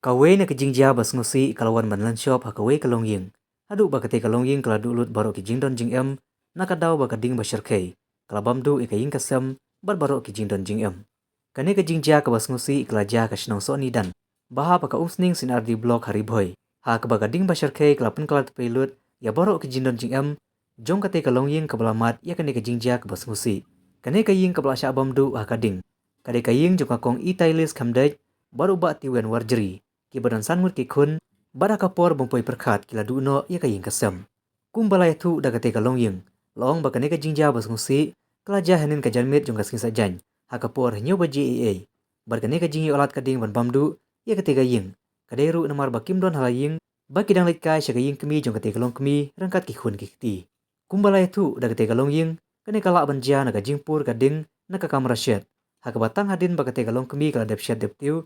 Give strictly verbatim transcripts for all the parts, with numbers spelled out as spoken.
Kawei na ka jingjia ba sngewsih ka la wan ban lynshop ha kawei ka longïing. Haduh ba katei ka longïing ka la duh lut baroh ki jingdon jingem, na ka daw ba ka ding ba shyrkhei ka la bam duh ïa ka ïing ka sem bad baroh ki jingdon jingem. Kane ka jingjia kaba sngewsih ka la jia ha ka shnong Sohnidan, ba hap ha ka Umsning C&RD Block ha Ri Bhoi, ha kaba ka ding ba shyrkhei ka la pynkylla tpei lut ïa baroh ki jingdon jingem jong katei ka longïing kaba la mad ïa kane ka jingjia kaba sngewsih. Kane ka ïing kaba la shah bam duh ha ka ding, ka dei ka ïing jong ka Kong Itailis Khymdeit bad u Bah Tiwen Warjri, kiba don san ngut ki khun, bad ha ka por bym poi pyrkhat ki la duh noh ïa ka ïing ka sem. Kumba la ïathuh da katei ka longïing, la ong ba kane ka jingjia ba sngewsih ka la jia hynnin ka janmiet jong ka sngi Saitjaiñ, ha ka por hynñiew baje eiei. Bad kane ka jingïoh lad ka ding ban bam duh ïa katei ka ïing ka dei ruh namar ba kim don ha la ïing, ba ki dang leit kai sha ka ïing kmie jong katei ka longkmie ryngkat ki khun ki kti. Kumba la ïathuh da katei ka longïing, kane ka lah ban jia na ka jingpur ka ding na ka kamra shet, ha kaba tang hadien ba katei ka longkmie ka la dep shet dep tiew,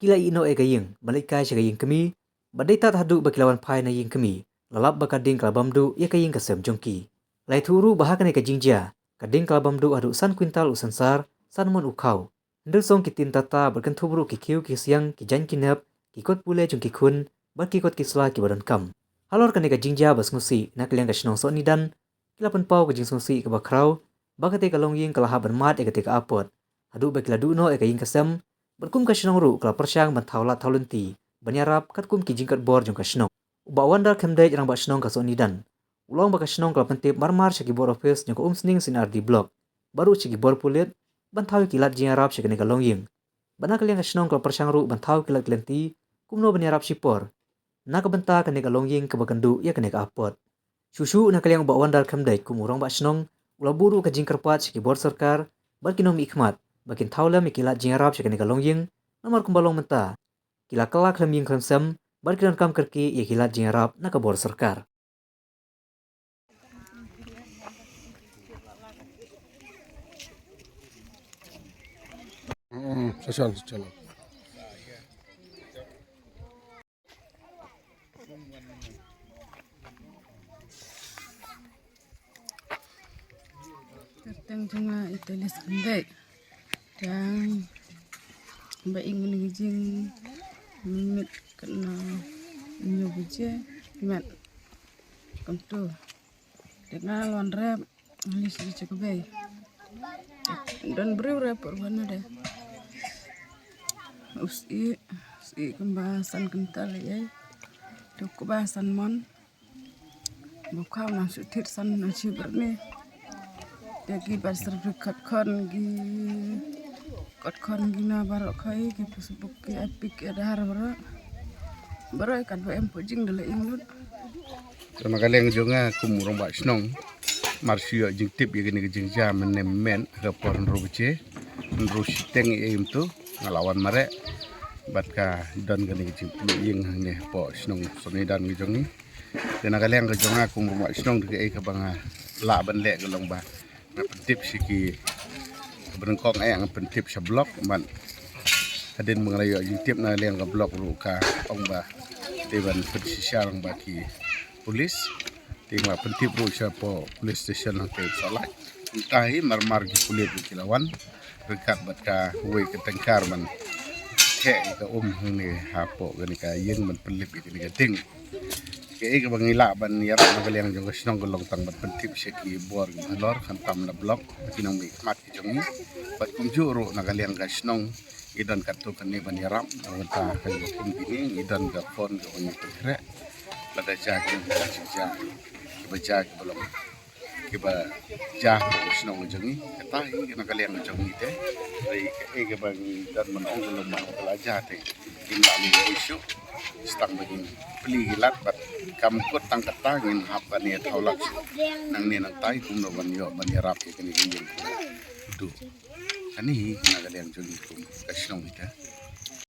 ki la ïeh noh ïa ka ïing ban leit kai sha ka ïing kmie, bad dei tad haduh ba ki la wan phai na ïing kmie, la lap ba ka ding ka la bam duh ïa ka ïing ka sem jong ki. La ïathuh ruh ba ha kane ka jingjia ka ding ka la bam duh haduh san kwintal u sensar, san mon u khaw, hynriew song ki tin tata bad kynthup ruh ki khiew ki siang, ki jaiñ ki nep, ki kot pule jong ki khun bad ki kot ki sla kiba donkam. Halor kane ka jingjia ba sngewsih, na ka liang ka shnong Sohnidan ki la pynpaw ka jingsngewsih kaba khraw ba katei ka longïing ka la hap ban mad ïa katei ka apot, haduh ba ki la duh noh ïa ka ïing ka sem, bad kum ka shnong ruh ka la pyrshang ban thaw lad thaw lynti ban ïarap katkum ki jingkatbor jong ka shnong. U Bah Wonder Khymdeit, Rangbah Shnong ka Sohnidan, u la ong ba ka shnong ka la pyntip marmar sha ki bor office jong ka Umsning C&RD Block, bad ruh sha ki bor pulit, ban thaw ïa ki lad jingïarap sha kane ka longïing. Bad na ka liang ka shnong ka la pyrshang ruh ban thaw ki lad ki lynti kumno ban ïarap shipor na ka bynta kane ka longïing kaba kynduh ïa kane ka apot. Shuh shuh na ka liang u Bah Wonder Khymdeit kum u Rangbah Shnong, u la buh ruh ka jingkyrpad sha ki bor sorkar bad ki nongmihkhmat ba kin thaw lem ïa ki lad jingïarap sha kane ka longïing, namar kumba long mynta ki la kylla khlem ïing khlem sem bad ki donkam kyrkieh ïa ki lad jingïarap na ka bor sorkar. Kyrteng jong nga Itailis Khymdeit. Tang ba ing ni jing mit kana nyu buje met. Kam tu. Tang nga lwan rep ni si che kbe. Don briew rep por wana de. Usi, usi kumba san kental ei. Tu kumba san mon. Bukhaw nang shu thit san nang shi byrni. Te ki ba serbi kot khon ki, kot khon ki na baroh khoi ki Facebook ki Epic ki Aadhaar baroh. Baroh kat ba em pojing da la ing lut. Te na ka liang jong nga kum u Rangbah Shnong, mar shu ïoh jingtip ïa kane ka jingjia mynne mynmiet ha ka por hynriew baje, hynriew shiteng ïa im tu nga la wan mareh bad ka don kane ka jingpynïeng hangne hapoh shnong Sohnidan ka jong ngi. Te na ka liang ka jong nga kum u Rangbah Shnong, te kaei kaba nga lah ban leh ka long ba nga pyntip sha ki, kaba nyngkong eh nga pyntip sha block, bad hadien ba nga la ïoh jingtip na ka liang ka block ruh ka ong ba te ban pynshisha lang bad ki police. Te nga la pyntip ruh sha poh police station hangtei Salai. Mynta hi marmar ki pulit ruh ki la wan ryngkat bad kawei ka tankar ban theh ïa ka um hangne hapoh kane ka ïing ban pynlip ïa kane ka ding. Kaei kaba ngi lah ban ïarap na ka liang jong ka shnong ka long tang ban pyntip sha ki bor ki halor, khamtam na block, ki nongmihkhmat ki jong ngi. Bad kumjuh ruh na ka liang ka shnong ngi don katto katne ban ïarap na ka bynta ka jong ka kum kine. Ngi don ka phone kaba ngi pynkhreh lada jia ki jingja kiba jia kiba long kiba jia ha ka shnong ka jong ngi. Kata hi na ka liang ka jong ngi te. Dei kaei kaba ngi don ban ong ka long ba ka la jia te ngin lah leh issue. Tang ba ngin plie ki lad bad kam kut tang kata ngin hap ban ïa thaw lad nangne nangtai kumno ban ïoh ban ïarap ïa kane ka ïing. Duh. Kane hi na ka liang jong ngi kum ka shnong ita.